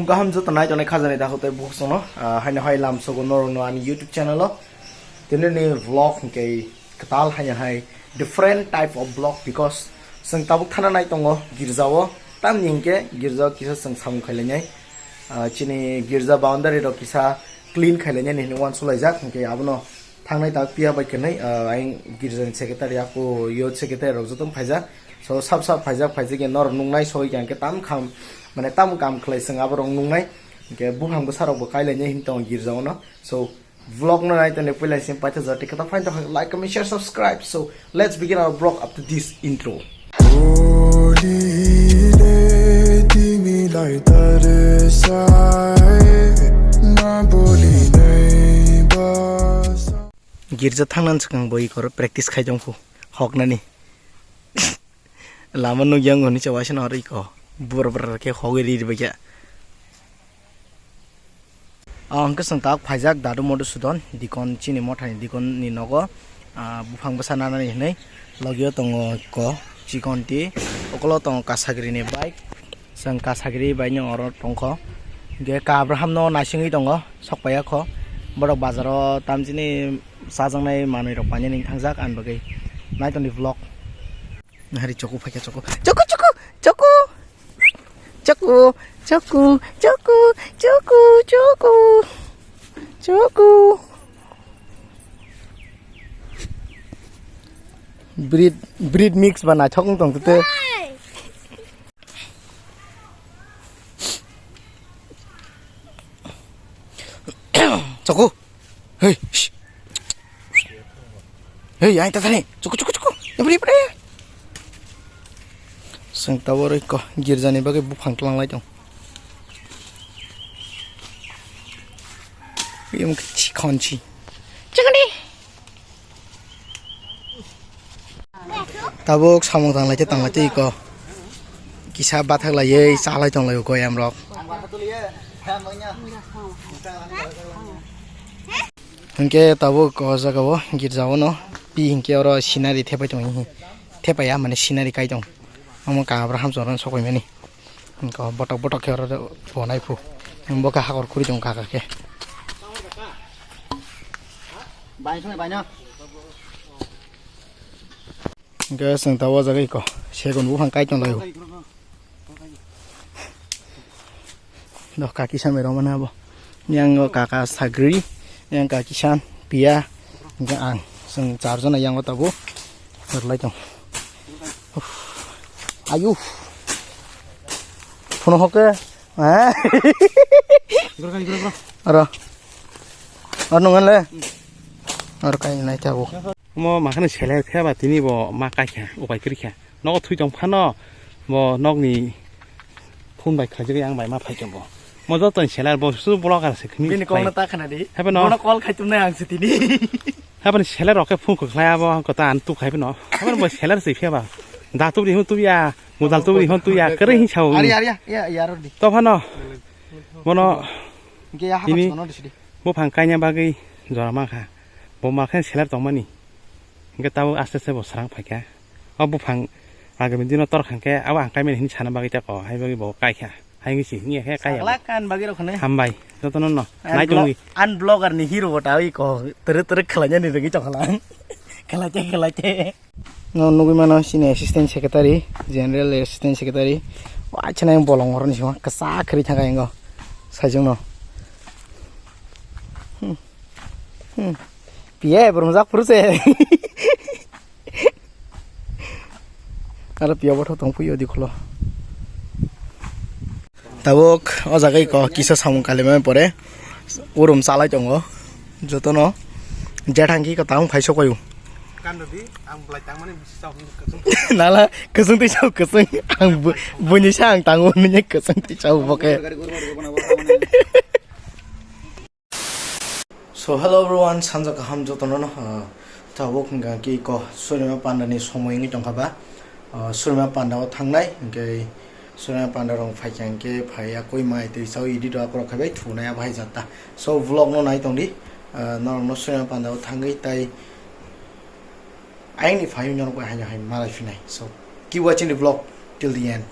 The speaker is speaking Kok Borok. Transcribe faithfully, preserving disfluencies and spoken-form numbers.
Kaham joto nai tongnai khajani dakhwtwi bukhuk chwngno, ah, haino hai lam sogo norokno ani YouTube channel o. Tini ni vlog hwnkhe kwtal haino hai different type of vlog, because chwng tabuk thana nai tongo girja o. Tamni hwnkhe girja o kisa chwng samung khailainai. Ah, chini girja boundary rok kisa clean khailainani hinwi uansukhlaijak, hwnkhe abono thangnai tak piya bai kwnwi, ah, ayang girjani secretary, aku youth secretary rok joto phaijak. So sab sab phaijak, phaijak ya norok nuknai soi khe tam kham, mane tam kam khlai chwng aborok nuknai. Hwnkhe buphang bwsarokbo kailainai hinwi tongo girja ono. So vlog no nai tongni puila sini paitha jati kata find the like, comment, share, subscribe. So let's begin our vlog after this intro. Bolile timi lai tarsai, na boli nai basa. Girja thangnan swkang bo ikor practice khai tongkhu hoknani. Lama nukya wngkha hwnwi chawaisa no aro iko bura bura khe hogwi ri ri baikha. Ah, hwnkhe chwng tak phaijak Dadu Madhusudon dikon, chini mothani dikon ni nogo, ah, buphang bwsa nanani hinwi logio tongo ko chikonti, okolo tongo Kasagri ni bike, chwng Kasagri bai no oro tongkho, hwnkhe Ka Abraham no naisingwi tongo, sok paiya kho, borok bazaro tamchini chajaknai manwi rok painani thangjak ani bagwi nai tongdi vlog. Nahari choku phaikha choku. Choku, choku, choku. Choku, choku, choku, choku, choku. Choku. Breed, breed mix ba naithok wng tong tete. Choku. Hey, shh. Hey, ai ta thani. Chuku, chuku, chuku. Ipre, ipre. Seng tawar iko girjani bagwi buphang tlanglai tong. Yung chi khon chi. Chakani. Tabuk samung tanglai te tanglai te iko. Kisa bathak laiye chalai tong lai ko yam rok. Hwnkhe tabuk o jaga o girja o no pi hwnkhe oro scenery thepai tong hi, thepai ya mane scenery kai tong. Omo ka Abraham chwng sok pai mani. Hwnkhe botok botok khe oro bo nai phu. Bo khe hakor khuri tong kha kha khe. Hwnkhe chwng tabuk o jaga iko segon buphang kai tong lai o. Doh kaki samai rok mano abo. Yang o kaka sagri, yang kaki san piya, hingke ang. Seng char jona yang o tabuk. Berlai tong. Uff. Ayu. Phono hoke. Eh? Aro. Aro nungan le. Aro kai nai tabuk. Omo makhano seler phiyaba tini bo ma kaikha, upai kwrwikha. Nogo thwi tong phano bo nokni phone bai khlaijagwi ang bai ma phaikha bo. Mo jotoni seler bo su vlogger se khini. Bini kok na ta khana di. Haibano. Bono call khai tumnai ang se tini. Haibani seler rok khe phone kho khlai abo ang kota an tu khai bino. Haibani bo seler se phiyaba. Da tu ri hon tu ya, mudal tu ri hon tu ya, kwrwi hin sao. Ari, ari, ya, ya, aro di. To phano. Bono. Hingke ya ha tini. Bo phang kaina bagwi jora ma kha. Bo ma khe seler tongmani. Hingke tabuk aste aste bo srang phaikha. O buphang agami dino tor khangkhe abo ang kaimani hinwi sana bagwi tako, hai bagwi bo kaikha. Hai wngwi si hingya khe kaya bo. Saklak kan bagwi rok khne. Hambai, jotono no. Nai tongwi. An vlogger ni hero bo tawi ko, tere tere khwlainani rwgwi tongkhalang. Khwlaite, khwlaite. No nugwi mano chini assistant secretary, general assistant secretary. Wa chana bolong horoni sima kwchak khri thangka ingo. Sajung no. Hmm. Hmm. Piye, borong jak phuru se. Aro piya bothop tong phuyo di khulo. Tabuk o jaga iko kisa samung kalimani pore urum chalai tongo jotono. Jethang ki ko tang phai sok payu. Nala kwchwng twi chao kwchwng. Ang bu-, buini sa ang tango nini kwchwng twi chao boke. So hello everyone, sanja kaham jotono no, ah, tabuk hwnkha khe iko Surima Panda ni somoi wngwi tongkha ba. Ah, Surima Panda o thangnai, hwnkhe Surima Panda rok phaikha hwnkhe phaiya koi mai twi chao edit rok akorok khaibai thunai abo hai jata. So vlog no nai tongdi, ah, norok no Surima Panda o thangwi tai ayang ni phai norok bai haino hai malai phinai. So keep watching the vlog till the end.